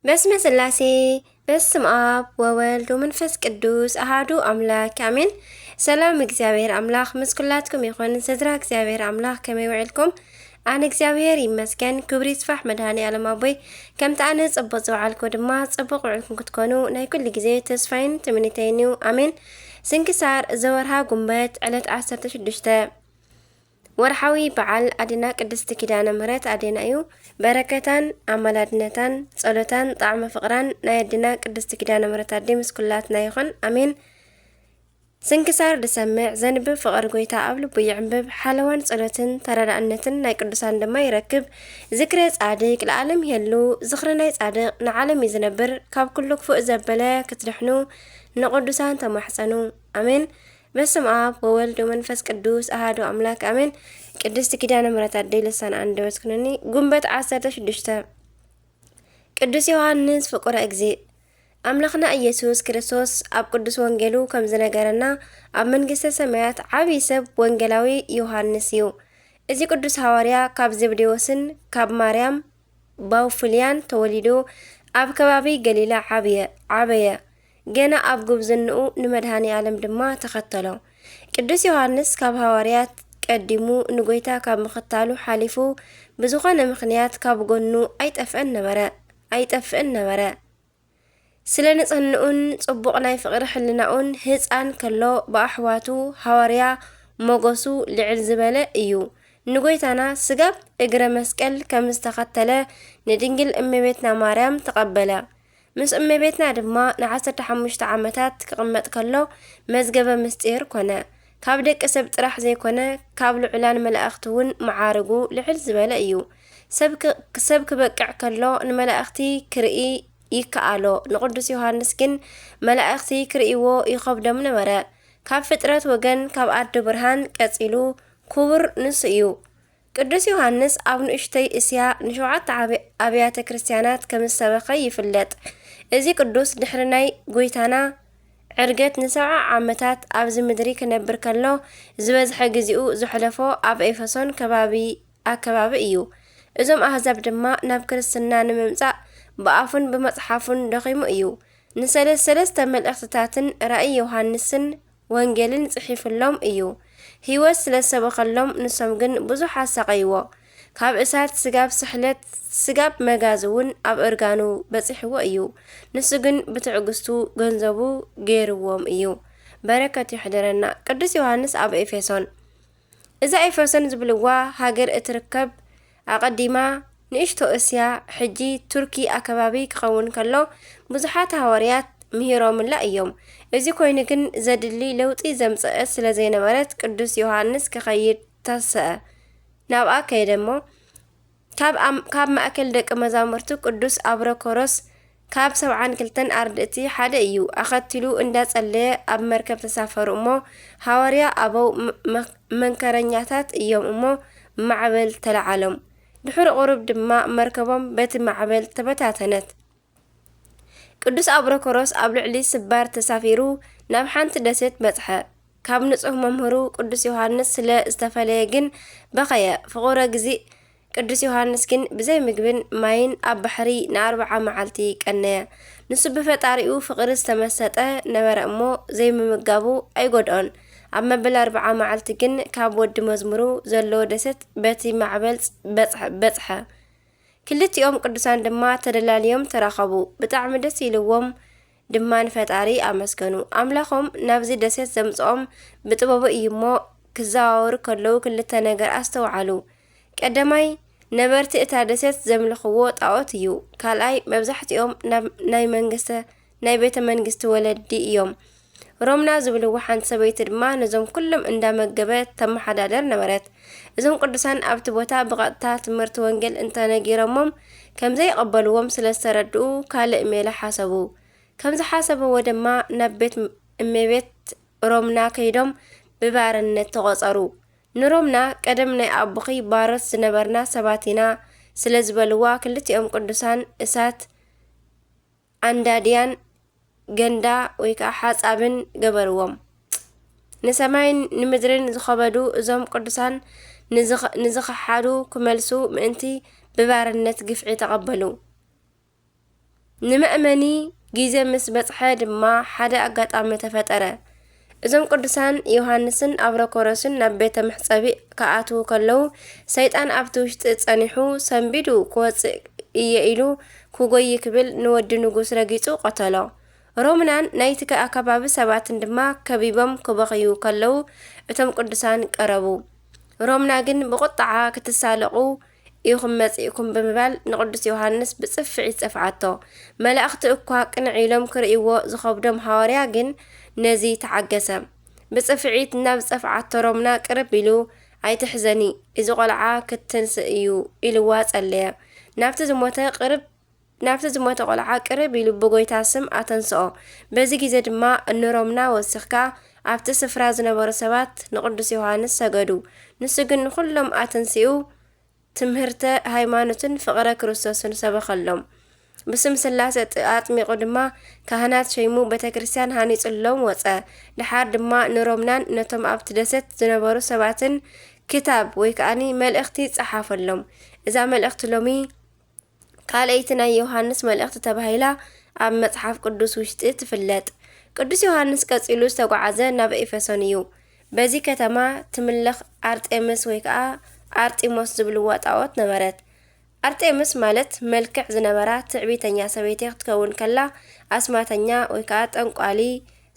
በስመ ስላሴ፣ በስም ኣብ ወወልድ ወመንፈስ ቅዱስ ኣሃዱ ኣምላክ ኣሜን። ሰላም እግዚኣብሔር ኣምላኽ ምስ ኩላትኩም ይኹን። ስድራ እግዚኣብሔር ኣምላኽ ከመይ ውዕልኩም? ኣነ እግዚኣብሔር ይመስገን፣ ክብሪ ይስፋሕ መድኃኔ ዓለም ኣቦይ። ከምቲ ኣነ ጽቡቕ ዝወዓልኩ ድማ ጽቡቕ ውዕልኩም ክትኮኑ ናይ ኩሉ ግዜ ተስፋይን ትምኒተይን እዩ። ኣሜን። ስንክሳር ዘወርሃ ጉንበት ዕለት ዓሰርተ ሽዱሽተ። ወርሓዊ በዓል ኣዴና ቅድስቲ ኪዳነ ምሕረት ኣዴና እዩ። በረከታን ኣማላድነታን ጸሎታን ጣዕመ ፍቕራን ናይ ኣዴና ቅድስቲ ኪዳነ ምሕረት ኣዴ ምስ ኩላትና ይኹን። ኣሜን። ስንክሳር ድሰምዕ ዘንብብ ፍቕር ጎይታ ኣብ ልቡ ይዕንብብ። ሓለዋን ጸሎትን ተረዳእነትን ናይ ቅዱሳን ድማ ይረክብ። ዝክረ ጻድቅ ለዓለም ይሄሉ። ዝኽሪ ናይ ጻድቅ ንዓለም እዩ ዝነብር። ካብ ኩሉ ክፉእ ዘበለ ክትድሕኑ ንቅዱሳን ተማሕጸኑ። ኣሜን። በስም ኣብ ወወልድ ወመንፈስ ቅዱስ ኣሃዱ ኣምላክ ኣሜን። ቅድስቲ ኪዳነ ምሕረት ኣደይ ልሳን ኣንደበት ኩነኒ። ጉንበት ዓሰርተ ሽዱሽተ። ቅዱስ ዮሃንስ ፍቁረ እግዚእ። ኣምላኽና ኢየሱስ ክርስቶስ ኣብ ቅዱስ ወንጌሉ ከም ዝነገረና፣ ኣብ መንግስተ ሰማያት ዓብዪ ሰብ ወንጌላዊ ዮሃንስ እዩ። እዚ ቅዱስ ሃዋርያ ካብ ዘብዴዎስን ካብ ማርያም ባውፍልያን ተወሊዱ ኣብ ከባቢ ገሊላ ዓብየ-፣ ዓበየ። ገና ኣብ ጉብዝንኡ ንመድኃኔ ዓለም ድማ ተኸተሎ። ቅዱስ ዮሃንስ ካብ ሃዋርያት ቀዲሙ ንጎይታ ካብ ምኽታሉ ሓሊፉ ብዝኾነ ምኽንያት ካብ ጎኑ ኣይጠፍአን ነበረ፣ ኣይጠፍእን ነበረ። ስለ ንጽህንኡን ጽቡቕ ናይ ፍቕሪ ሕልናኡን ህጻን ከሎ ብኣሕዋቱ ሃዋርያ ሞገሱ ልዕል ዝበለ እዩ። ንጎይታና ስጋብ እግረ መስቀል ከም ዝተኸተለ ንድንግል እመቤትና ማርያም ተቐበለ። ምስ እመቤትና ድማ ንዓሰርተ ሓሙሽተ ዓመታት ክቕመጥ ከሎ መዝገበ ምስጢር ኮነ። ካብ ደቂ ሰብ ጥራሕ ዘይኮነ፣ ካብ ልዑላን መላእኽቲ እውን መዓርጉ ልዕል ዝበለ እዩ። ሰብ ክ-፣ ሰብ ክበቅዕ ከሎ ንመላእኽቲ ክርኢ ይከኣሎ። ንቅዱስ ዮሃንስ ግን መላእኽቲ ክርእይዎ ይኸብዶም ነበረ። ካብ ፍጥረት ወገን ካብ ኣደ ብርሃን ቀጺሉ ክቡር ንሱ እዩ። ቅዱስ ዮሃንስ ኣብ ንእሽተይ እስያ ንሸውዓተ ዓብ-፣ ኣብያተ ክርስቲያናት ከም ዝሰበኸ ይፍለጥ። እዚ ቅዱስ ድሕሪ ናይ ጎይታና ዕርገት ንሰብዓ ዓመታት ኣብዚ ምድሪ ክነብር ከሎ፣ ዝበዝሐ ግዜኡ ዘሕለፎ ኣብ ኤፌሶን ከባቢ ኣከባቢ እዩ። እዞም ኣህዛብ ድማ ናብ ክርስትና ንምምጻእ ብኣፉን ብመጽሓፉን ደኺሙ እዩ። ንሰለ-፣ ሰለስተ መልእኽትታትን ራእይ ዮሃንስን ወንጌልን ጽሒፍሎም እዩ። ህይወት ስለ ዝሰበኸሎም ንሶም ግን ብዙሕ ኣሳቐይዎ። ካብ እሳት ስጋብ ስሕለት፣ ስጋብ መጋዝ እውን ኣብ እርጋኑ በጺሕዎ እዩ። ንሱ ግን ብትዕግስቱ ገንዘቡ ገይርዎም እዩ። በረከቱ ይሕደረና። ቅዱስ ዮሃንስ ኣብ ኤፌሶን። እዛ ኤፌሶን ዝብልዋ ሃገር እትርከብ ኣቐዲማ ንእሽቶ እስያ፣ ሕጂ ቱርኪ ኣከባቢ ክኸውን ከሎ፣ ብዙሓት ሃዋርያት ምሂሮምላ እዮም። እዚ ኮይኑ ግን ዘድሊ ለውጢ ዘምጸአት ስለ ዘይነበረት ቅዱስ ዮሃንስ ክኸይድ ተሰአ። ናብኣ ከይደ እሞ፣ ካብ ኣም-፣ ካብ ማእከል ደቂ መዛሙርቱ ቅዱስ ኣብረኮሮስ ካብ ሰብዓን ክልተን ኣርድእቲ ሓደ እዩ። ኣኸቲሉ እንዳጸለየ ኣብ መርከብ ተሳፈሩ እሞ፣ ሃዋርያ ኣበው መ-፣ መ-፣ መንከረኛታት እዮም እሞ፣ ማዕበል ተለዓሎም። ድሕሪ ቁሩብ ድማ መርከቦም በቲ ማዕበል ተበታተነት። ቅዱስ ኣብረኮሮስ ኣብ ልዕሊ ስባር ተሳፊሩ ናብ ሓንቲ ደሴት በጽሐ። ካብ ንጹሕ መምህሩ ቅዱስ ዮሃንስ ስለ ዝተፈለየ ግን በኸየ። ፍቑረ ግዜ ቅዱስ ዮሃንስ ግን ብዘይ ምግብን ማይን ኣብ ባሕሪ ንኣርብዓ መዓልቲ ቀነየ። ንሱ ብፈጣሪኡ ፍቕሪ ዝተመሰጠ ነበረ እሞ ዘይምምጋቡ ኣይጎድኦን። ኣብ መበል ኣርብዓ መዓልቲ ግን ካብ ወዲ መዝሙሩ ዘለዎ ደሴት በቲ ማዕበል በጽሐ፣ በጽሐ። ክልቲኦም ቅዱሳን ድማ ተደላልዮም ተራኸቡ። ብጣዕሚ ደስ ኢልዎም ድማ ንፈጣሪ ኣመስገኑ። ኣምላኾም ናብዚ ደሴት ዘምጽኦም ብጥበቡ እዩ እሞ፣ ክዘዋወሩ ከለዉ ክልተ ነገር ኣስተውዓሉ። ቀዳማይ፣ ነበርቲ እታ ደሴት ዘምልኽዎ ጣኦት እዩ። ካልኣይ፣ መብዛሕትኦም ናብ ናይ መንግስተ፣ ናይ ቤተ መንግስቲ ወለዲ እዮም። ሮምና ዝብልዎ ሓንቲ ሰበይቲ ድማ ነዞም ኩሎም እንዳመገበት ተመሓዳደር ነበረት። እዞም ቅዱሳን ኣብቲ ቦታ ብቐጥታ ትምህርቲ ወንጌል እንተነጊሮሞም ከም ዘይቐበልዎም ስለ ዝተረድኡ ካልእ ሜላ ሓሰቡ። ከም ዝሓሰብዎ ድማ ናብ ቤት እመቤት ሮምና ከይዶም ብባርነት ተቖጸሩ። ንሮምና ቀደም ናይ ኣቦኺ ባሮት ዝነበርና ሰባት ኢና ስለ ዝበልዋ ክልቲኦም ቅዱሳን እሳት ኣንዳድያን ገንዳ ወይ ከዓ ሓጻብን ገበርዎም። ንሰማይን ንምድርን ዝኸበዱ እዞም ቅዱሳን ንዝኸ-፣ ንዝኸሓዱ ክመልሱ ምእንቲ ብባርነት ግፍዒ ተቐበሉ። ንመእመኒ ግዜ ምስ በጽሐ ድማ ሓደ ኣጋጣሚ ተፈጠረ። እዞም ቅዱሳን ዮሃንስን ኣብሮኮሮስን ናብ ቤተ መሕጸቢ ክኣትዉ ከለዉ፣ ሰይጣን ኣብቲ ውሽጢ ጸኒሑ ሰንቢዱ ክወጽእ እየ ኢሉ ክጎይ ክብል ንወዲ ንጉስ ረጊጹ ቀተሎ። ሮምናን ናይቲ ኣከባቢ ሰባትን ድማ ከቢቦም ክበኽዩ ከለዉ፣ እቶም ቅዱሳን ቀረቡ። ሮምና ግን ብቑጥዓ ክትሳለቑ ኢኹም መጺእኩም ብምባል ንቅዱስ ዮሃንስ ብጽፍዒት ጸፍዓቶ። መላእኽቲ እኳ ቅንዕ ኢሎም ክርእይዎ ዝኸብዶም ሃዋርያ ግን ነዚ ተዓገሰ። ብጽፍዒት ናብ ዝጸፍዓቶ ሮምና ቅርብ ኢሉ፣ "ኣይትሕዘኒ፣ እዚ ቆልዓ ክትንስእ እዩ" ኢልዋ ጸለየ። ናብቲ ዝሞተ ቅርብ ናብቲ ዝሞተ ቆልዓ ቅርብ ኢሉ ብጎይታ ስም ኣተንስኦ። በዚ ግዜ ድማ ንሮምና ወሲኽካ ኣብቲ ስፍራ ዝነበሩ ሰባት ንቅዱስ ዮሃንስ ሰገዱ። ንሱ ግን ንኹሎም ኣተንሲኡ ትምህርተ ሃይማኖትን ፍቕረ ክርስቶስን ሰበኸሎም። ብስም ስላሴ ጥ-፣ ኣጥሚቑ ድማ ካህናት ሸይሙ ቤተ ክርስቲያን ሃኒጹሎም ወጸ። ደሓር ድማ ንሮምናን ነቶም ኣብቲ ደሴት ዝነበሩ ሰባትን ክታብ ወይ ከኣኒ መልእኽቲ ጸሓፈሎም። እዛ መልእኽቲ ሎሚ ካልኣይቲ ናይ ዮሃንስ መልእኽቲ ተባሂላ ኣብ መጽሓፍ ቅዱስ ውሽጢ ትፍለጥ። ቅዱስ ዮሃንስ ቀጺሉ ዝተጓዓዘ ናብ ኤፌሶን እዩ። በዚ ከተማ ትምለኽ ኣርጤምስ ወይ ከኣ ኣርጢሞስ ዝብልዋ ጣኦት ነበረት። ኣርጤምስ ማለት መልክዕ ዝነበራ ትዕቢተኛ ሰበይቲ ክትከውን ከላ፣ ኣስማተኛ ወይ ከኣ ጠንቋሊ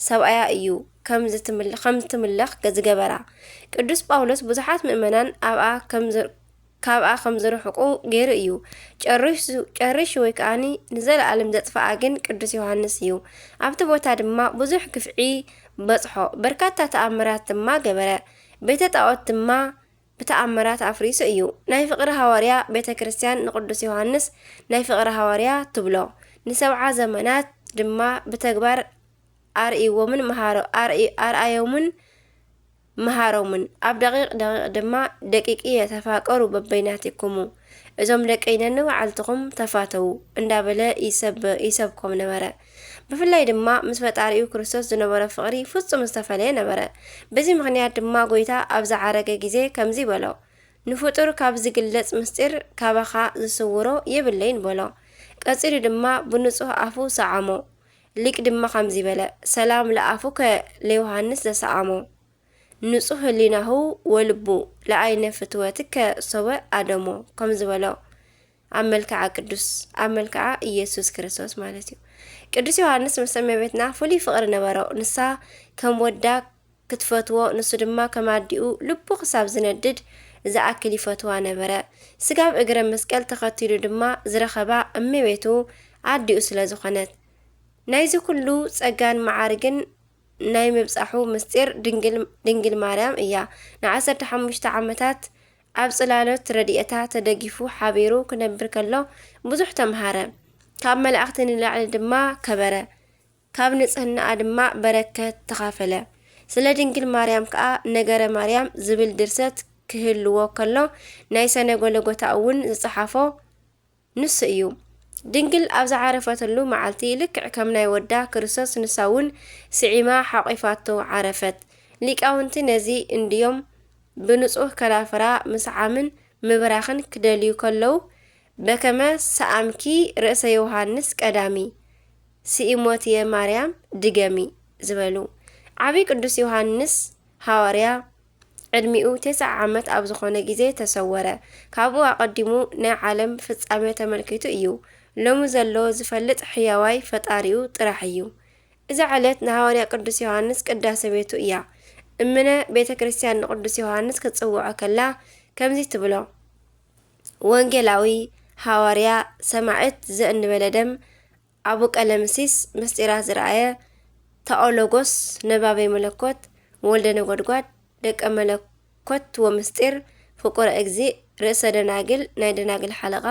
ሰብኣያ እዩ ከም ዝትምል-፣ ከም ትምለኽ ዝገበራ። ቅዱስ ጳውሎስ ብዙሓት ምእመናን ኣብኣ ከም ዝ-፣ ካብኣ ከም ዝርሕቁ ገይሩ እዩ። ጨሪሹ፣ ጨሪሹ ወይ ከኣኒ ንዘለኣለም ዘጥፍኣ ግን ቅዱስ ዮሃንስ እዩ። ኣብቲ ቦታ ድማ ብዙሕ ግፍዒ በጽሖ፣ በርካታ ተኣምራት ድማ ገበረ። ቤተ ጣዖት ድማ ብተኣምራት ኣፍሪሱ እዩ። ናይ ፍቕሪ ሃዋርያ ቤተ ክርስቲያን ንቅዱስ ዮሃንስ ናይ ፍቕሪ ሃዋርያ ትብሎ። ንሰብዓ ዘመናት ድማ ብተግባር ኣርእይዎምን መሃሮ-፣ ኣርእይ-፣ ኣርኣዮምን መሃሮምን። ኣብ ደቂቕ ደቂቕ ድማ ደቂቂ የተፋቀሩ በበይናቲክሙ፣ እዞም ደቀይ ነንባዕልትኹም ተፋተዉ እንዳበለ ይሰብ-፣ ይሰብኮም ነበረ። ብፍላይ ድማ ምስ ፈጣሪኡ ክርስቶስ ዝነበሮ ፍቕሪ ፍጹም ዝተፈለየ ነበረ። በዚ ምኽንያት ድማ ጎይታ ኣብ ዝዓረገ ግዜ ከምዚ በሎ፣ "ንፍጡር ካብ ዝግለጽ ምስጢር ካባኻ ዝስውሮ የብለይን" በሎ። ቀጺሉ ድማ ብንጹህ ኣፉ ሰዓሞ። ሊቅ ድማ ከምዚ በለ፣ "ሰላም ለኣፉከ ለዮሃንስ ዘሰኣሞ፣ ንጹህ ህሊናሁ ወልቡ ለኣይነ ፍትወትከ ሶበ ኣደሞ" ከም ዝበሎ ኣብ መልክዓ ቅዱስ፣ ኣብ መልክዓ ኢየሱስ ክርስቶስ ማለት እዩ። ቅዱስ ዮሃንስ ምስ እመቤትና ፍሉይ ፍቕሪ ነበሮ። ንሳ ከም ወዳ ክትፈትዎ፣ ንሱ ድማ ከም ኣዲኡ ልቡ ክሳብ ዝነድድ ዝኣክል ይፈትዋ ነበረ። ስጋብ እግረ መስቀል ተኸቲሉ ድማ ዝረኸባ እመቤቱ ኣዲኡ ስለ ዝኾነት። ናይዚ ኩሉ ጸጋን መዓርግን ናይ ምብጻሑ ምስጢር ድንግል፣ ድንግል ማርያም እያ። ንዓሰርተ ሓሙሽተ ዓመታት ኣብ ጽላሎት ረድኤታ ተደጊፉ ሓቢሩ ክነብር ከሎ ብዙሕ ተምሃረ። ካብ መላእኽቲ ንላዕሊ ድማ ከበረ። ካብ ንጽህናኣ ድማ በረከት ተኻፈለ። ስለ ድንግል ማርያም ከኣ ነገረ ማርያም ዝብል ድርሰት ክህልዎ ከሎ ናይ ሰነ ጎለጎታ እውን ዝጸሓፎ ንሱ እዩ። ድንግል ኣብ ዝዓረፈትሉ መዓልቲ ልክዕ ከም ናይ ወዳ ክርስቶስ ንሳ እውን ስዒማ ሓቂፋቶ ዓረፈት። ሊቃውንቲ ነዚ እንድዮም ብንጹህ ከናፍራ ምስዓምን ምብራኽን ክደልዩ ከለዉ፣ "በከመ ሰኣምኪ ርእሰ ዮሃንስ ቀዳሚ፣ ስኢሞትየ ማርያም ድገሚ" ዝበሉ። ዓቢ ቅዱስ ዮሃንስ ሃዋርያ ዕድሚኡ ተስዓ ዓመት ኣብ ዝኾነ ግዜ ተሰወረ። ካብኡ ኣቐዲሙ ናይ ዓለም ፍጻሜ ተመልኪቱ እዩ። ሎሚ ዘሎ ዝፈልጥ ሕያዋይ ፈጣሪኡ ጥራሕ እዩ። እዛ ዕለት ንሃዋርያ ቅዱስ ዮሃንስ ቅዳሴ ቤቱ እያ። እምነ ቤተ ክርስቲያን ንቅዱስ ዮሃንስ ክትጽውዖ ከላ ከምዚ ትብሎ፣ ወንጌላዊ፣ ሃዋርያ፣ ሰማዕት ዘእንበለ ደም፣ ኣቡ ቀለምሲስ፣ ምስጢራት ዝረኣየ፣ ተኦሎጎስ፣ ነባቤ መለኮት፣ ወልደ ነጎድጓድ፣ ደቀ መለኮት ወምስጢር፣ ፍቁረ እግዚእ፣ ርእሰ ደናግል፣ ናይ ደናግል ሓለቓ፣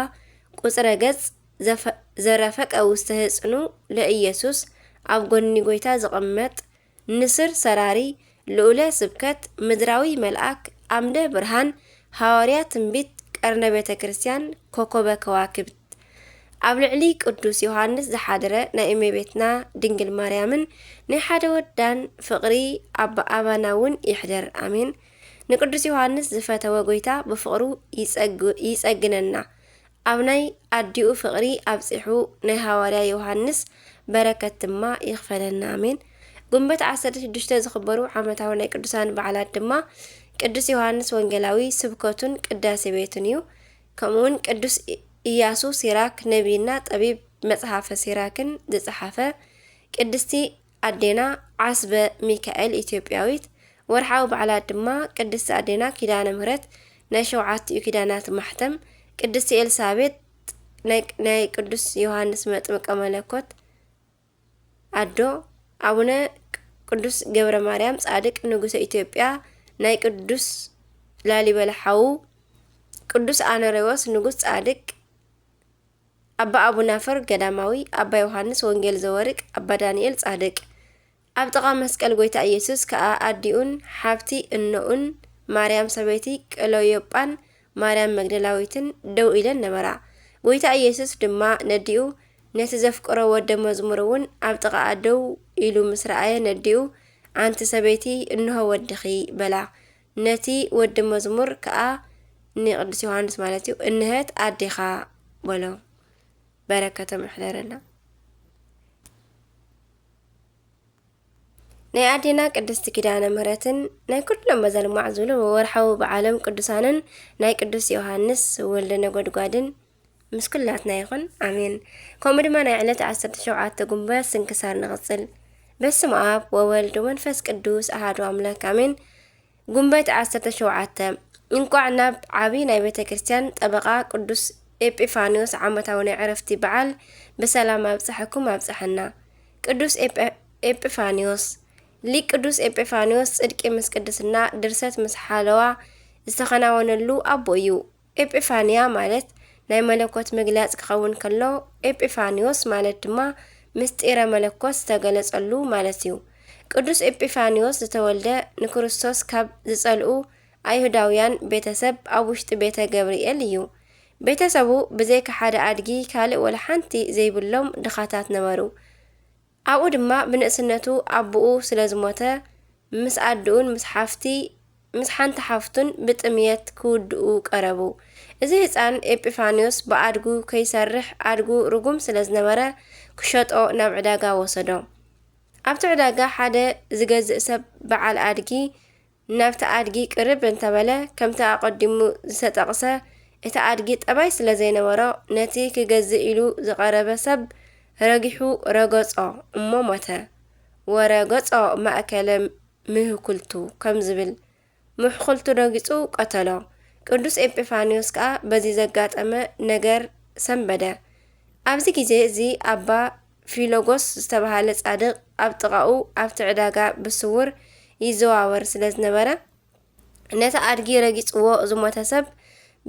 ቁጽረ ገጽ፣ ዘፈ-፣ ዘረፈቀ ውስተ ህጽኑ ለኢየሱስ፣ ኣብ ጎኒ ጎይታ ዝቕመጥ፣ ንስር ሰራሪ፣ ልኡለ ስብከት፣ ምድራዊ መልኣክ፣ ኣምደ ብርሃን፣ ሃዋርያ ትንቢት፣ ቀርነ ቤተ ክርስቲያን፣ ኮኮበ ከዋክብት። ኣብ ልዕሊ ቅዱስ ዮሃንስ ዝሓደረ ናይ እመቤትና ድንግል ማርያምን ናይ ሓደ ወዳን ፍቕሪ ኣብ ኣባና እውን ይሕደር። ኣሜን። ንቅዱስ ዮሃንስ ዝፈተወ ጎይታ ብፍቕሩ ይጸግ-፣ ይጸግነና። ኣብ ናይ ኣዲኡ ፍቕሪ ኣብጺሑ ናይ ሃዋርያ ዮሃንስ በረከት ድማ ይኽፈለና። ኣሜን። ጉንበት ዓሰርተ ሽዱሽተ ዝኽበሩ ዓመታዊ ናይ ቅዱሳን በዓላት ድማ ቅዱስ ዮሃንስ ወንጌላዊ ስብከቱን ቅዳሴ ቤቱን እዩ። ከምኡውን ቅዱስ ኢ-፣ ኢያሱ ሲራክ ነቢይና ጠቢብ መጽሓፈ ሲራክን ዝጸሓፈ፣ ቅድስቲ ኣዴና ዓስበ ሚካኤል ኢትዮጵያዊት። ወርሓዊ በዓላት ድማ ቅድስቲ ኣዴና ኪዳነ ምህረት ናይ ሸውዓቲኡ ኪዳናት ማሕተም፣ ቅድስቲ ኤልሳቤጥ ናይ፣ ናይ ቅዱስ ዮሃንስ መጥምቀ መለኮት ኣዶ፣ ኣቡነ ቅዱስ ገብረ ማርያም ጻድቅ ንጉሰ ኢትዮጵያ፣ ናይ ቅዱስ ላሊበላ ሓዉ፣ ቅዱስ ኣኖሬዎስ ንጉስ ጻድቅ፣ ኣባ ኣቡናፍር ገዳማዊ፣ ኣባ ዮሃንስ ወንጌል ዘወርቅ፣ ኣባ ዳንኤል ጻድቅ። ኣብ ጥቓ መስቀል ጎይታ ኢየሱስ ከኣ ኣዲኡን ሓብቲ እኖኡን ማርያም ሰበይቲ ቀለዮጳን ማርያም መግደላዊትን ደው ኢለን ነበራ። ጎይታ ኢየሱስ ድማ ነዲኡ፣ ነቲ ዘፍቅሮ ወደ መዝሙር እውን ኣብ ጥቓኣ ደው ኢሉ ምስ ረኣየ ነዲኡ፣ "ኣንቲ ሰበይቲ፣ እንሆ ወድኺ" በላ። ነቲ ወዲ መዝሙር ከኣ ንቅዱስ ዮሃንስ ማለት እዩ፣ "እንሀት ኣዴኻ" በሎ። በረከቶም ይሕደረና። ናይ ኣዴና ቅድስቲ ኪዳነ ምህረትን ናይ ኩሎም በዛ ልማዕ ዝብሉ ወርሓዊ በዓሎም ቅዱሳንን ናይ ቅዱስ ዮሃንስ ወልደ ነጎድጓድን ምስ ኩላትና ይኹን። ኣሜን። ከምኡ ድማ ናይ ዕለት ዓሰርተ ሸውዓተ ጉንበት ስንክሳር ንቕጽል። በስመ ኣብ ወወልድ ወመንፈስ ቅዱስ ኣሃዱ ኣምላክ ኣሜን። ጉንበት ዓሰርተ ሸውዓተ። እንቋዕ ናብ ዓቢ ናይ ቤተ ክርስቲያን ጠበቓ ቅዱስ ኤጲፋንዮስ ዓመታዊ ናይ ዕረፍቲ በዓል ብሰላም ኣብጽሐኩም ኣብጽሐና። ቅዱስ ኤጲ-፣ ኤጲፋንዮስ። ሊቅ ቅዱስ ኤጲፋንዮስ ጽድቂ ምስ ቅድስና፣ ድርሰት ምስ ሓለዋ ዝተኸናወነሉ ኣቦ እዩ። ኤጲፋንያ ማለት ናይ መለኮት ምግላጽ ክኸውን ከሎ፣ ኤጲፋንዮስ ማለት ድማ ምስጢረ መለኮት ዝተገለጸሉ ማለት እዩ። ቅዱስ ኤጲፋንዮስ ዝተወልደ ንክርስቶስ ካብ ዝጸልኡ ኣይሁዳውያን ቤተሰብ ኣብ ውሽጢ ቤተ ገብርኤል እዩ። ቤተሰቡ ብዘይካ ሓደ ኣድጊ ካልእ ወላ ሓንቲ ዘይብሎም ድኻታት ነበሩ። ኣብኡ ድማ ብንእስነቱ ኣቦኡ ስለ ዝሞተ፣ ምስ ኣድኡን ምስ ሓፍቲ፣ ምስ ሓንቲ ሓፍቱን ብጥምየት ክውድኡ ቀረቡ። እዚ ህጻን ኤጲፋንዮስ ብኣድጉ ከይሰርሕ፣ ኣድጉ ርጉም ስለ ዝነበረ፣ ክሸጦ ናብ ዕዳጋ ወሰዶ። ኣብቲ ዕዳጋ ሓደ ዝገዝእ ሰብ በዓል ኣድጊ ናብቲ ኣድጊ ቅርብ እንተበለ፣ ከምቲ ኣቐዲሙ ዝተጠቕሰ፣ እቲ ኣድጊ ጠባይ ስለ ዘይነበሮ፣ ነቲ ክገዝእ ኢሉ ዝቐረበ ሰብ ረጊሑ ረገጾ እሞ ሞተ። "ወረገጾ ማእከለ ምህኩልቱ" ከም ዝብል፣ ምሕኩልቱ ረጊጹ ቀተሎ። ቅዱስ ኤጲፋንዮስ ከኣ በዚ ዘጋጠመ ነገር ሰንበደ። ኣብዚ ግዜ እዚ ኣባ ፊሎጎስ ዝተባህለ ጻድቕ ኣብ ጥቓኡ ኣብቲ ዕዳጋ ብስውር ይዘዋወር ስለ ዝነበረ፣ ነቲ ኣድጊ ረጊጽዎ ዝሞተ ሰብ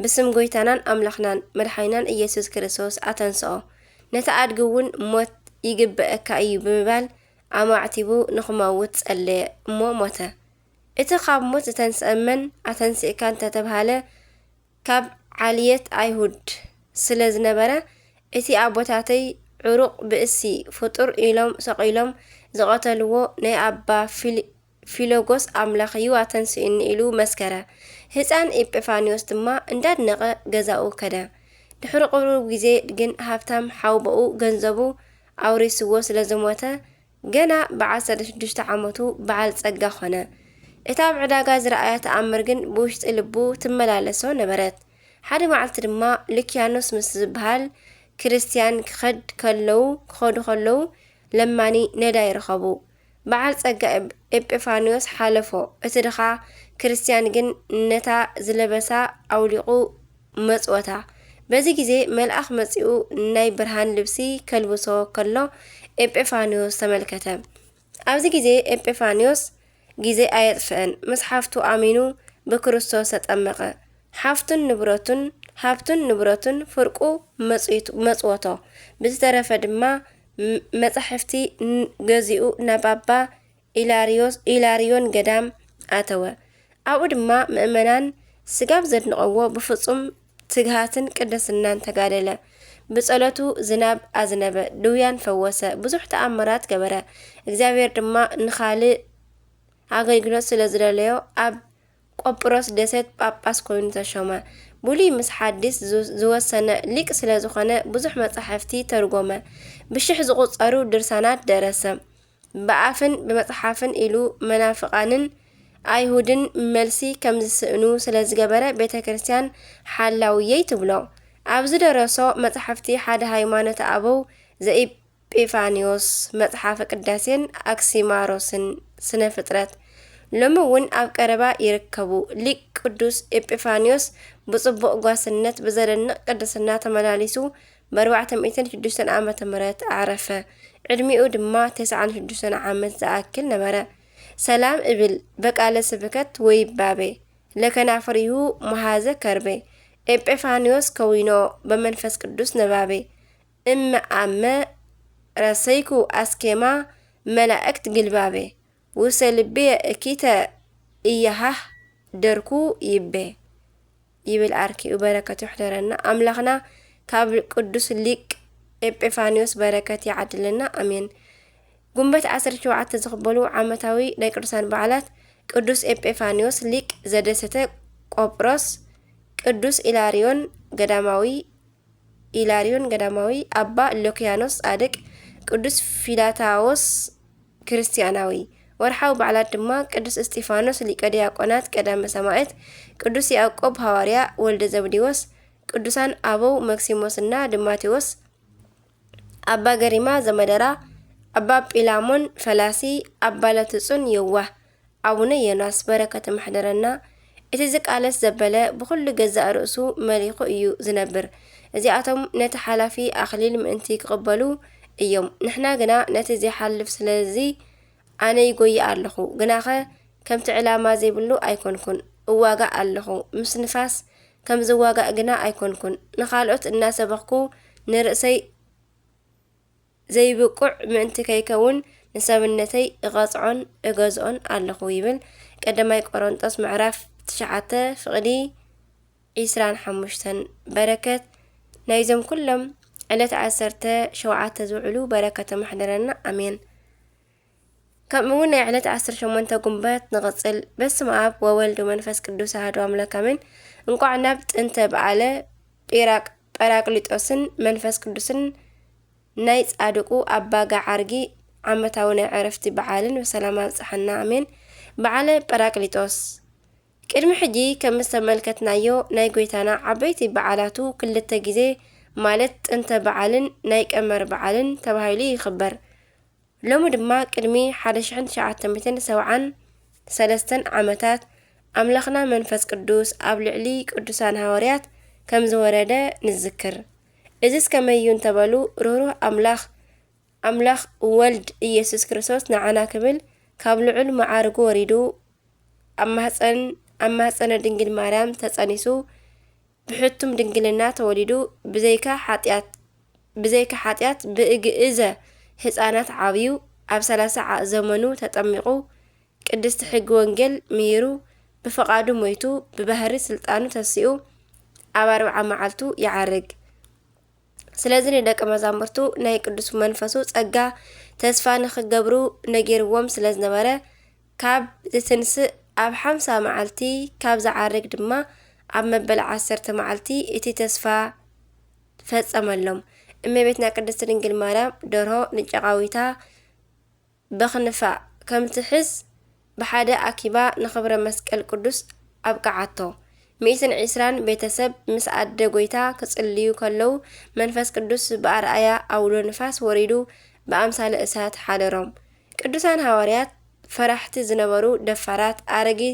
ብስም ጎይታናን ኣምላኽናን መድሓኒናን ኢየሱስ ክርስቶስ ኣተንስኦ። ነቲ ኣድጊ እውን ሞት ይግበአካ እዩ ብምባል ኣማዕቲቡ ንኽመውት ጸለየ እሞ ሞተ። እቲ ካብ ሞት ዝተንስአ መን ኣተንሲእካ እንተተብሃለ፣ ካብ ዓልየት ኣይሁድ ስለ ዝነበረ፣ እቲ ኣቦታተይ ዕሩቕ ብእሲ ፍጡር ኢሎም ሰቒሎም ዝቐተልዎ ናይ ኣባ ፊል-፣ ፊሎጎስ ኣምላኽ እዩ ኣተንሲኡኒ ኢሉ መስከረ። ህጻን ኤጲፋንዮስ ድማ እንዳድነቐ ገዛኡ ከደ። ድሕሪ ቁሩብ ግዜ ግን ሃብታም ሓውቦኡ ገንዘቡ ኣውሪስዎ ስለ ዝሞተ፣ ገና ብዓሰርተ ሽዱሽተ ዓመቱ በዓል ጸጋ ኾነ። እታ ኣብ ዕዳጋ ዝረኣያ ተኣምር ግን ብውሽጢ ልቡ ትመላለሶ ነበረት። ሓደ መዓልቲ ድማ ሉኪያኖስ ምስ ዝበሃል ክርስትያን ክኸድ ከለዉ፣ ክኸዱ ከለዉ ለማኒ ነዳይ ረኸቡ። በዓል ጸጋ ኤብ-፣ ኤጲፋንዮስ ሓለፎ። እቲ ድኻ ክርስትያን ግን ነታ ዝለበሳ ኣውሊቑ መጽወታ። በዚ ግዜ መልኣኽ መጺኡ ናይ ብርሃን ልብሲ ከልብሶ ከሎ ኤጲፋንዮስ ተመልከተ። ኣብዚ ግዜ ኤጲፋንዮስ ግዜ ኣየጥፍአን፣ ምስ ሓፍቱ ኣሚኑ ብክርስቶስ ተጠመቐ። ሓፍቱን ንብረቱን፣ ሃብቱን ንብረቱን ፍርቁ መጽዊቱ-፣ መጽወቶ። ብዝተረፈ ድማ ም-፣ መጻሕፍቲ ን-፣ ገዚኡ ናብ ኣባ ኢላርዮስ፣ ኢላርዮን ገዳም ኣተወ። ኣብኡ ድማ ምእመናን ስጋብ ዘድንቐዎ ብፍጹም ትግሃትን ቅድስናን ተጋደለ። ብጸሎቱ ዝናብ ኣዝነበ፣ ድውያን ፈወሰ፣ ብዙሕ ተኣምራት ገበረ። እግዚኣብሔር ድማ ንኻልእ ኣገልግሎት ስለ ዝደለዮ ኣብ ቆጵሮስ ደሴት ጳጳስ ኮይኑ ተሾመ። ብሉይ ምስ ሓዲስ ዝ-፣ ዝወሰነ ሊቅ ስለ ዝኾነ ብዙሕ መጻሕፍቲ ተርጎመ። ብሽሕ ዝቑጸሩ ድርሳናት ደረሰ። ብኣፍን ብመጽሓፍን ኢሉ መናፍቓንን ኣይሁድን መልሲ ከም ዝስእኑ ስለ ዝገበረ ቤተ ክርስቲያን ሓላውየይ ትብሎ። ኣብ ዝደረሶ መጻሕፍቲ ሓደ ሃይማኖተ ኣበው ዘኢጲፋንዮስ፣ መጽሓፈ ቅዳሴን ኣክሲማሮስን ስነ ፍጥረት ሎሚ እውን ኣብ ቀረባ ይርከቡ። ሊቅ ቅዱስ ኤጲፋንዮስ ብጽቡቕ ጓስነት ብዘደንቕ ቅድስና ተመላሊሱ ብ ኣርባዕተ ሚእትን ሽዱሽተን ዓመተ ምህረት ኣዕረፈ። ዕድሚኡ ድማ ተስዓን ሽዱሽተን ዓመት ዝኣክል ነበረ። ሰላም እብል በቃለ ስብከት ወይባቤ ለከናፍሪሁ መሃዘ ከርቤ ኤጲፋንዮስ ከዊኖ በመንፈስ ቅዱስ ነባቤ እመ ኣመ ረሰይኩ ኣስኬማ መላእክት ግልባቤ ውሰ ልቤ እኪተ እያሃህ ደርኩ ይቤ ይብል ኣርኪኡ። በረከቱ ይሕደረና። ኣምላኽና ካብ ቅዱስ ሊቅ ኤጲፋንዮስ በረከት ይዓድለና። ኣሜን። ጉንበት ዓሰርተ ሸውዓተ ዝኽበሉ ዓመታዊ ናይ ቅዱሳን በዓላት ቅዱስ ኤጲፋንዮስ ሊቅ ዘደሰተ ቆጵሮስ፣ ቅዱስ ኢላርዮን ገዳማዊ፣ ኢላርዮን ገዳማዊ፣ ኣባ ሎኪያኖስ ጻድቅ፣ ቅዱስ ፊላታዎስ ክርስቲያናዊ። ወርሓዊ በዓላት ድማ ቅዱስ እስጢፋኖስ ሊቀ ዲያቆናት ቀዳመ ሰማዕት፣ ቅዱስ ያዕቆብ ሃዋርያ ወልደ ዘብዴዎስ፣ ቅዱሳን ኣበው መክሲሞስና ድማቴዎስ፣ ኣባ ገሪማ ዘመደራ፣ ኣባ ጲላሞን ፈላሲ፣ ኣባ ለትጹን የዋህ፣ ኣቡነ ዮናስ በረከት ይሕደረና። እቲ ዝቃለስ ዘበለ ብኹሉ ገዛእ ርእሱ መሊኹ እዩ ዝነብር። እዚኣቶም ነቲ ሓላፊ ኣኽሊል ምእንቲ ክቕበሉ እዮም። ንሕና ግና ነቲ ዘይሓልፍ፣ ስለዚ ኣነ ይጎይ ኣለኹ፣ ግናኸ ከምቲ ዕላማ ዘይብሉ ኣይኮንኩን፣ እዋጋእ ኣለኹ፣ ምስ ንፋስ ከም ዝዋጋእ ግና ኣይኮንኩን፣ ንኻልኦት እናሰበኽኩ ንርእሰይ ዘይብቁዕ ምእንቲ ከይከውን ንሰብነተይ እቐጽዖን እገዝኦን ኣለኹ ይብል። ቀዳማይ ቆሮንጦስ ምዕራፍ ትሽዓተ ፍቕዲ ዒስራን ሓሙሽተን። በረከት ናይዞም ኩሎም ዕለት ዓሰርተ ሸውዓተ ዝውዕሉ በረከቶም ይሕደረና። ኣሜን። ከምኡ እውን ናይ ዕለት ዓሰርተ ሸሞንተ ጉንበት ንቕጽል። በስመ ኣብ ወወልድ ወመንፈስ ቅዱስ ኣሐዱ ኣምላክ ኣሜን። እንቋዕ ናብ ጥንተ በዓለ ጲራቅ-፣ ጳራቅሊጦስን መንፈስ ቅዱስን ናይ ጻድቁ ኣባ ገዓርጊ ዓመታዊ ናይ ዕረፍቲ በዓልን ብሰላም ኣብጽሓና ኣሜን። በዓለ ጳራቅሊጦስ። ቅድሚ ሕጂ ከም ዝተመልከትናዮ ናይ ጎይታና ዓበይቲ በዓላቱ ክልተ ግዜ ማለት ጥንተ በዓልን ናይ ቀመር በዓልን ተባሂሉ ይኽበር። ሎሚ ድማ ቅድሚ ሓደ ሽሕን ትሽዓተ ሚእትን ሰብዓን ሰለስተን ዓመታት ኣምላኽና መንፈስ ቅዱስ ኣብ ልዕሊ ቅዱሳን ሃዋርያት ከም ዝወረደ ንዝክር። እዝስ ከመይ እዩ እንተበሉ፣ ርህሩህ ኣምላኽ፣ ኣምላኽ ወልድ ኢየሱስ ክርስቶስ ንዓና ክብል ካብ ልዑል መዓርጉ ወሪዱ ኣብ ማህፀን፣ ኣብ ማህፀነ ድንግል ማርያም ተፀኒሱ ብሕቱም ድንግልና ተወሊዱ ብዘይካ ሓጢኣት፣ ብዘይካ ሓጢኣት ብእግእዘ ህፃናት ዓብዩ ኣብ ሰላሳ ዓ-፣ ዘመኑ ተጠሚቑ ቅድስቲ ሕጊ ወንጌል ምሂሩ ብፍቓዱ ሞይቱ ብባህሪ ስልጣኑ ተሲኡ ኣብ ኣርብዓ መዓልቱ ይዓርግ። ስለዚ ንደቀ መዛሙርቱ ናይ ቅዱስ መንፈሱ ጸጋ ተስፋ ንኽገብሩ ነጊርዎም ስለ ዝነበረ፣ ካብ ዝትንስእ ኣብ ሓምሳ መዓልቲ፣ ካብ ዝዓርግ ድማ ኣብ መበል ዓሰርተ መዓልቲ እቲ ተስፋ ፈጸመሎም። እመቤትና ቅድስቲ ድንግል ማርያም ደርሆ ንጨቓዊታ በኽንፋ ከም ትሕዝ ብሓደ ኣኪባ ንኽብረ መስቀል ቅዱስ ኣብቅዓቶ። ሚእትን ዕስራን ቤተሰብ ምስ ኣደ ጐይታ ክጽልዩ ከለዉ፣ መንፈስ ቅዱስ ብኣርኣያ ኣውሎ ንፋስ ወሪዱ ብኣምሳለ እሳት ሓደሮም። ቅዱሳን ሃዋርያት ፈራሕቲ ዝነበሩ ደፋራት፣ ኣረጊ-፣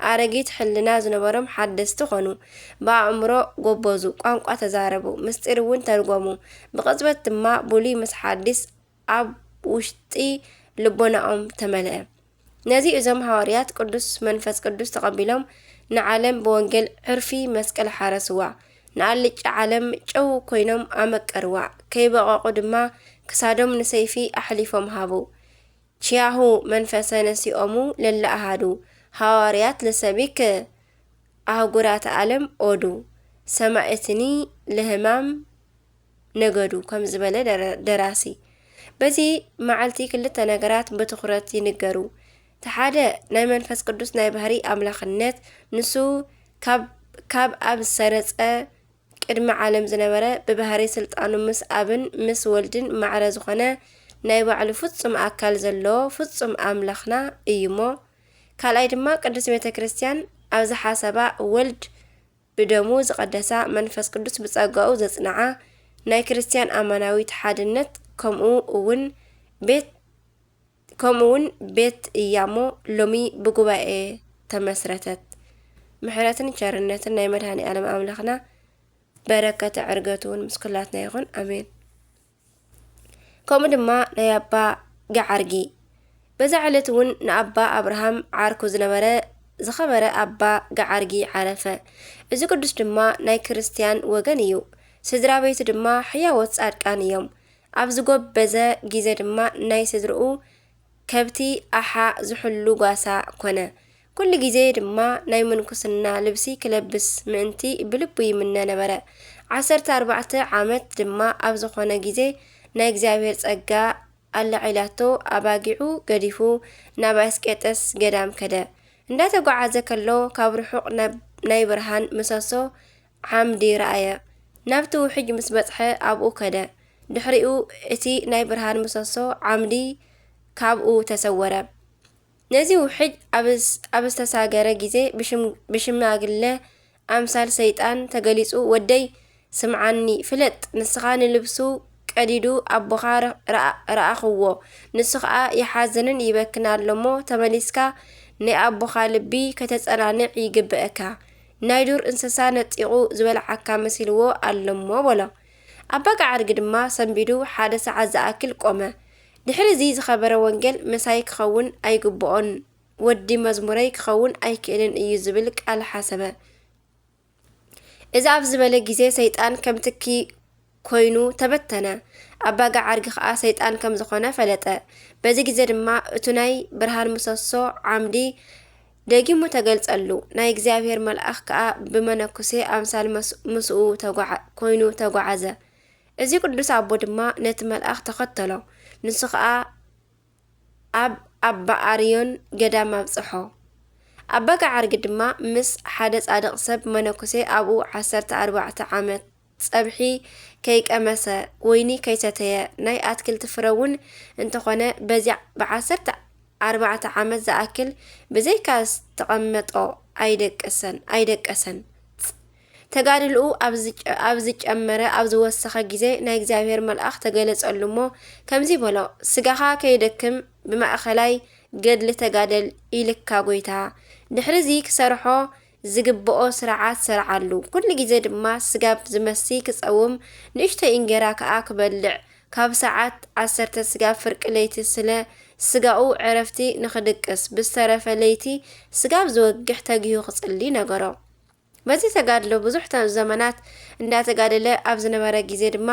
ኣረጊት ሕልና ዝነበሮም ሓደስቲ ኾኑ። ብኣእምሮ ጎበዙ፣ ቋንቋ ተዛረቡ፣ ምስጢር እውን ተርጎሙ። ብቕጽበት ድማ ብሉይ ምስ ሓዲስ ኣብ ውሽጢ ልቦናኦም ተመልአ። ነዚ እዞም ሃዋርያት ቅዱስ መንፈስ ቅዱስ ተቐቢሎም ንዓለም ብወንጌል ዕርፊ መስቀል ሓረስዋ። ንኣልጫ ዓለም ጨው ኮይኖም ኣመቀርዋ። ከይበቐቑ ድማ ክሳዶም ንሰይፊ ኣሕሊፎም ሃቡ። ቺያሁ መንፈሰ ነሲኦሙ ለለኣሃዱ ሃዋርያት ለሰቢክ ኣህጉራተ ዓለም ኦዱ ሰማእትኒ ለህማም ነገዱ ከም ዝበለ ደረ-፣ ደራሲ። በዚ መዓልቲ ክልተ ነገራት ብትኹረት ይንገሩ። እቲ ሓደ ናይ መንፈስ ቅዱስ ናይ ባህሪ ኣምላኽነት፣ ንሱ ካብ ካብ ኣብ ዝሰረጸ ቅድሚ ዓለም ዝነበረ፣ ብባህሪ ስልጣኑ ምስ ኣብን ምስ ወልድን ማዕረ ዝኾነ፣ ናይ ባዕሉ ፍጹም ኣካል ዘለዎ ፍጹም ኣምላኽና እዩ እሞ። ካልኣይ ድማ ቅድስት ቤተ ክርስቲያን ኣብ ዝሓሰባ፣ ወልድ ብደሙ ዝቐደሳ፣ መንፈስ ቅዱስ ብጸጋኡ ዘጽንዓ፣ ናይ ክርስቲያን ኣማናዊት ሓድነት፣ ከምኡ እውን ቤት፣ ከምኡ እውን ቤት እያ እሞ ሎሚ ብጉባኤ ተመስረተት። ምሕረትን ቸርነትን ናይ መድኃኔ ዓለም ኣምላኽና በረከተ ዕርገቱ እውን ምስ ኩላትና ይኹን። ኣሜን። ከምኡ ድማ ናይ ኣባ ገዓርጊ። በዛ ዕለት እውን ንኣባ ኣብርሃም ዓርኩ ዝነበረ ዝኸበረ ኣባ ገዓርጊ ዓረፈ። እዚ ቅዱስ ድማ ናይ ክርስቲያን ወገን እዩ። ስድራ ቤቱ ድማ ሕያዎት ጻድቃን እዮም። ኣብ ዝጎበዘ ግዜ ድማ ናይ ስድርኡ ከብቲ ኣሓ ዝሕሉ ጓሳ ኮነ። ኩሉ ግዜ ድማ ናይ ምንኩስና ልብሲ ክለብስ ምእንቲ ብልቡ ይምነ ነበረ። ዓሰርተ ኣርባዕተ ዓመት ድማ ኣብ ዝኾነ ግዜ ናይ እግዚኣብሔር ጸጋ ኣለዒላቶ፣ ኣባጊዑ ገዲፉ ናብ ኣስቄጠስ ገዳም ከደ። እንዳተጓዓዘ ከሎ ካብ ርሑቕ ናብ ናይ ብርሃን ምሰሶ ዓምዲ ረኣየ። ናብቲ ውሕጅ ምስ በጽሐ ኣብኡ ከደ። ድሕሪኡ እቲ ናይ ብርሃን ምሰሶ ዓምዲ ካብኡ ተሰወረ። ነዚ ውሕጅ ኣብ ዝ-፣ ኣብ ዝተሳገረ ግዜ ብሽም-፣ ብሽማግለ ኣምሳል ሰይጣን ተገሊጹ፣ "ወደይ ስምዓኒ፣ ፍለጥ፣ ንስኻ ንልብሱ ቀዲዱ ኣቦኻ ረ-፣ ረኣ-፣ ረኣኽዎ፣ ንሱ ኸኣ ይሓዝንን ይበክን ኣሎ እሞ፣ ተመሊስካ ናይ ኣቦኻ ልቢ ከተጸናንዕ ይግብእካ። ናይ ዱር እንስሳ ነጢቑ ዝበልዓካ መሲልዎ ኣሎ እሞ" በሎ። ኣባ ገዓርጊ ድማ ሰንቢዱ ሓደ ሰዓት ዝኣክል ቆመ። ድሕሪ እዚ ዝኸበረ ወንጌል ምሳይ ክኸውን ኣይግብኦን፣ ወዲ መዝሙረይ ክኸውን ኣይክእልን እዩ ዝብል ቃል ሓሰበ። እዚ ኣብ ዝበለ ግዜ ሰይጣን ከም ትኪ ኮይኑ ተበተነ። ኣባ ገዓርጊ ኸኣ ሰይጣን ከም ዝኾነ ፈለጠ። በዚ ግዜ ድማ እቱ ናይ ብርሃን ምሰሶ ዓምዲ ደጊሙ ተገልጸሉ። ናይ እግዚኣብሔር መልኣኽ ከኣ ብመነኩሴ ኣምሳል መስ-፣ ምስኡ ተጓዓ-፣ ኮይኑ ተጓዓዘ። እዚ ቅዱስ ኣቦ ድማ ነቲ መልኣኽ ተኸተሎ። ንሱ ኸኣ ኣብ ኣባ ኣርዮን ገዳም ኣብጽሖ። ኣባ ገዓርጊ ድማ ምስ ሓደ ጻድቕ ሰብ መነኩሴ ኣብኡ ዓሰርተ ኣርባዕተ ዓመት ጸብሒ ከይቀመሰ፣ ወይኒ ከይሰተየ፣ ናይ ኣትክልቲ ፍረ እውን እንተኾነ በዚ ብዓሰርተ ኣርባዕተ ዓመት ዝኣክል ብዘይካ ዝተቐመጦ ኣይደቀሰን፣ ኣይደቀሰን። ተጋድልኡ ኣብ ዝጨ-፣ ኣብ ዝጨመረ፣ ኣብ ዝወሰኸ ግዜ ናይ እግዚኣብሔር መልኣኽ ተገለጸሉ እሞ ከምዚ በሎ፣ "ስጋኻ ከይደክም ብማእከላይ ገድሊ ተጋደል ኢልካ ጐይታ። ድሕሪ እዚ ክሰርሖ ዝግብኦ ስርዓት ስርዓሉ። ኩሉ ግዜ ድማ ስጋብ ዝመሲ ክጸውም፣ ንእሽተይ እንጌራ ከኣ ክበልዕ፣ ካብ ሰዓት ዓሰርተ ስጋብ ፍርቂ ለይቲ ስለ ስጋኡ ዕረፍቲ ንኽድቅስ፣ ብዝተረፈ ለይቲ ስጋብ ዝወግሕ ተጊሁ ክጽሊ ነገሮ።" በዚ ተጋድሎ ብዙሕ ተ-፣ ዘመናት እንዳተጋደለ ኣብ ዝነበረ ግዜ ድማ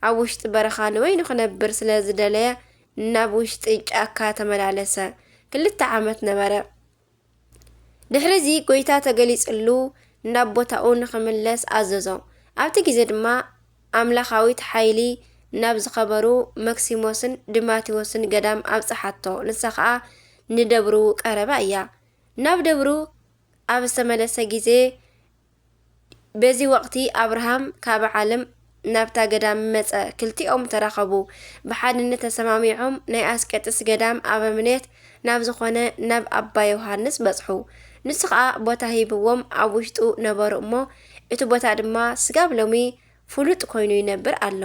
ኣብ ውሽጢ በረኻ ንበይኑ ክነብር ስለ ዝደለየ ናብ ውሽጢ ጫካ ተመላለሰ። ክልተ ዓመት ነበረ። ድሕሪ እዚ ጐይታ ተገሊጽሉ ናብ ቦታኡ ንኽምለስ ኣዘዞ። ኣብቲ ግዜ ድማ ኣምላኻዊት ሓይሊ ናብ ዝኸበሩ መክሲሞስን ድማቴዎስን ገዳም ኣብጽሓቶ። ንሳ ኸኣ ንደብሩ ቀረባ እያ። ናብ ደብሩ ኣብ ዝተመለሰ ግዜ፣ በዚ ወቕቲ ኣብርሃም ካብ ዓለም ናብታ ገዳም መጸ። ክልቲኦም ተራኸቡ። ብሓድነት ተሰማሚዖም ናይ ኣስቄጥስ ገዳም ኣበምኔት ናብ ዝኾነ ናብ ኣባ ዮሃንስ በጽሑ። ንሱ ኸኣ ቦታ ሂብዎም ኣብ ውሽጡ ነበሩ እሞ፣ እቲ ቦታ ድማ ስጋብ ሎሚ ፍሉጥ ኮይኑ ይነብር ኣሎ።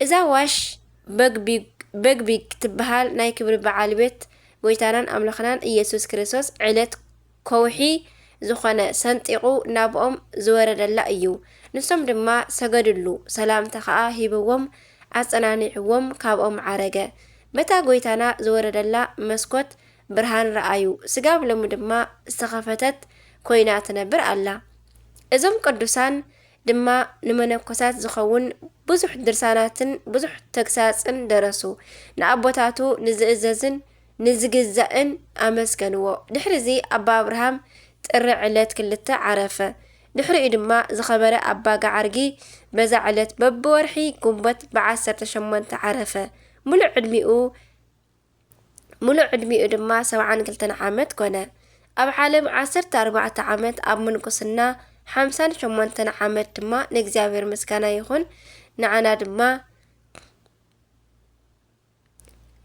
እዛ ዋሽ በግቢግ፣ በግቢግ ትበሃል ናይ ክብሪ በዓል ቤት ጐይታናን ኣምላኽናን ኢየሱስ ክርስቶስ ዕለት ከውሒ ዝኾነ ሰንጢቑ ናብኦም ዝወረደላ እዩ። ንሶም ድማ ሰገዱሉ፣ ሰላምታ ኸኣ ሂብዎም ኣጸናኒዕዎም ካብኦም ዓረገ። በታ ጐይታና ዝወረደላ መስኮት ብርሃን ረኣዩ። ስጋብ ሎሚ ድማ ዝተኸፈተት ኮይና ትነብር ኣላ። እዞም ቅዱሳን ድማ ንመነኮሳት ዝኸውን ብዙሕ ድርሳናትን ብዙሕ ተግሳጽን ደረሱ። ንኣቦታቱ ንዝእዘዝን ንዝግዛእን ኣመስገንዎ። ድሕሪ እዚ ኣባ ኣብርሃም ጥሪ ዕለት ክልተ ዓረፈ። ድሕሪኡ ድማ ዝኸበረ ኣባ ገዓርጊ በዛ ዕለት በብወርሒ ግንቦት ብዓሰርተ ሸሞንተ ዓረፈ። ሙሉእ ዕድሚኡ፣ ሙሉእ ዕድሚኡ ድማ ሰብዓን ክልተን ዓመት ኮነ። ኣብ ዓለም ዓሰርተ ኣርባዕተ ዓመት ኣብ ምንኩስና ሓምሳን ሸሞንተን ዓመት ድማ ንእግዚኣብሔር ምስጋና ይኹን። ንዓና ድማ፣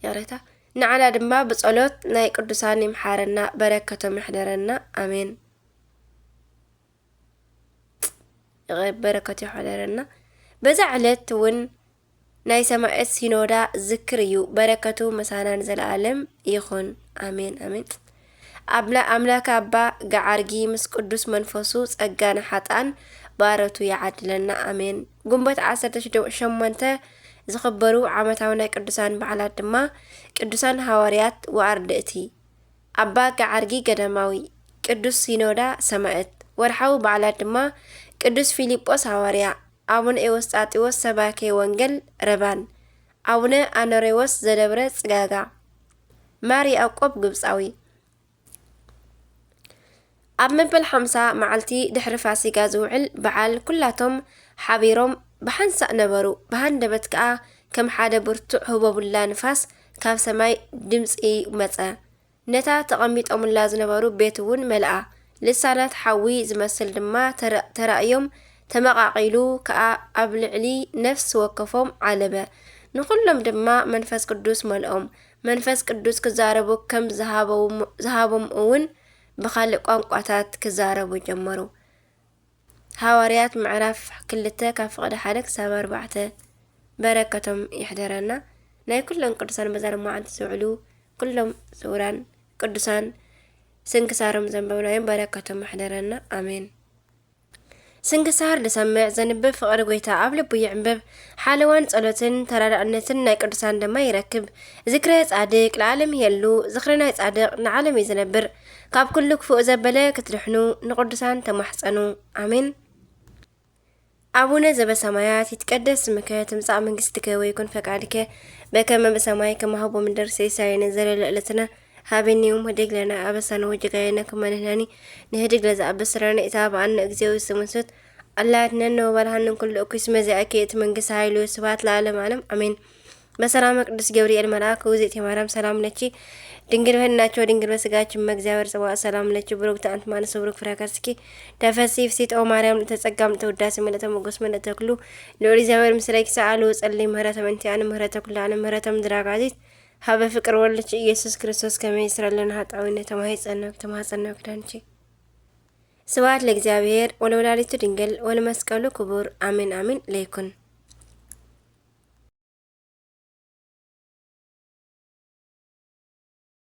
ይቕሬታ፣ ንዓና ድማ ብጸሎት ናይ ቅዱሳን ይምሓረና፣ በረከቶም ይሕደረና። ኣሜን። ይቕሬ-፣ በረከቱ ይሕደረና። በዛ ዕለት እውን ናይ ሰማዕት ሲኖዳ ዝክር እዩ። በረከቱ ምሳና ንዘለዓለም ይኹን። ኣሜን፣ ኣሜን። ኣብላ-፣ ኣምላክ ኣባ ገዓርጊ ምስ ቅዱስ መንፈሱ ጸጋ ንሓጥኣን ባሮቱ ይዓድለና። ኣሜን። ግንቦት ዓሰርተ ሸሞንተ ዝኽበሩ ዓመታዊ ናይ ቅዱሳን በዓላት ድማ ቅዱሳን ሃዋርያት ወኣርድእቲ፣ ኣባ ገዓርጊ ገዳማዊ፣ ቅዱስ ሲኖዳ ሰማዕት። ወርሓዊ በዓላት ድማ ቅዱስ ፊልጶስ ሃዋርያ፣ ኣቡነ ኤዎስጣቴዎስ ሰባኬ ወንጌል ረባን፣ ኣቡነ ኣኖሬዎስ ዘደብረ ጽጋጋ፣ ማር ያዕቆብ ግብጻዊ። ኣብ መበል ሓምሳ መዓልቲ ድሕሪ ፋሲጋ ዝውዕል በዓል ኩላቶም ሓቢሮም ብሓንሳእ ነበሩ። ብሃንደበት ከኣ ከም ሓደ ብርቱዕ ህቦቡላ ንፋስ ካብ ሰማይ ድምጺ መጸ። ነታ ተቐሚጦምላ ዝነበሩ ቤት እውን መልኣ። ልሳናት ሓዊ ዝመስል ድማ ተረ-፣ ተራእዮም፣ ተመቓቒሉ ከኣ ኣብ ልዕሊ ነፍሲ ወከፎም ዓለበ። ንኹሎም ድማ መንፈስ ቅዱስ መልኦም። መንፈስ ቅዱስ ክዛረቡ ከም ዝሃበዎም-፣ ዝሃቦም እውን ብኻልእ ቋንቋታት ክዛረቡ ጀመሩ። ሃዋርያት ምዕራፍ ክልተ ካብ ፍቕዲ ሓደ ክሳብ ኣርባዕተ። በረከቶም ይሕደረና። ናይ ኩሎም ቅዱሳን በዛ ሎማዓንቲ ዝውዕሉ ኩሎም ስውራን ቅዱሳን ስንክሳሮም ዘንበብናዮም በረከቶም ይሕደረና። ኣሜን። ስንክሳር ዝሰምዕ ዘንብብ ፍቕሪ ጐይታ ኣብ ልቡ ይዕንብብ። ሓለዋን ጸሎትን ተራዳእነትን ናይ ቅዱሳን ድማ ይረክብ። ዝክረ ጻድቅ ለዓለም ይሄሉ፣ ዝኽሪ ናይ ጻድቅ ንዓለም እዩ ዝነብር። ካብ ኩሉ ክፉእ ዘበለ ክትድሕኑ ንቅዱሳን ተማሕጸኑ። ኣሜን። ኣቡነ ዘበሰማያት ይትቀደስ ስምከ ትምጻእ መንግስትከ ወይኩን ፈቃድከ በከመ በሰማይ ከማሁ በምድር። ሲሳየነ ዘለለ ዕለትነ ሃበኒ ዮም ህድግ ለነ፣ ኣበሳነ ወጌጋየነ ከመ ንሕነኒ ንህድግ ለዘኣበሰ ለነ፣ ኢታብአነ እግዚኦ ውስተ መንሱት፣ አላ አድነነ ወባልሐነ እምኩሉ እኩይ፣ እስመ ዚአከ ይእቲ መንግስት ኃይል ወስብሐት ለዓለመ ዓለም፣ አሜን። በሰላመ ቅዱስ ገብርኤል መልአክ፣ ውእቱ ማርያም ሰላም ለኪ፣ ድንግል በህሊናኪ ወድንግል በስጋኪ፣ እመ እግዚአብሔር ጸባኦት ሰላም ለኪ፣ ብሩክት አንቲ እማንስት ወብሩክ ፍሬ ከርስኪ፣ ተፈሲ ፍሲት ኦ ማርያም፣ ምልዕተ ጸጋ፣ ምልዕተ ውዳሴ፣ ምልዕተ ሞገስ፣ ምልዕተ ክሉ፣ ልዑል እግዚአብሔር ምስሌኪ፣ ሰአሉ ጸሊ ምህረተ ምንቲአነ፣ ምህረተ ኩሉ ዓለም፣ ምህረተ ምድር አጋዚት፣ ሀበ ፍቅር ወልድኪ ኢየሱስ ክርስቶስ ከመ ይስረለነ ኃጣውኢነ ተማሂጸነ፣ ተማጸነ ክዳንኪ። ስብሐት ለእግዚአብሔር ወለወላዲቱ ድንግል ወለመስቀሉ ክቡር፣ አሜን፣ አሜን ለይኩን።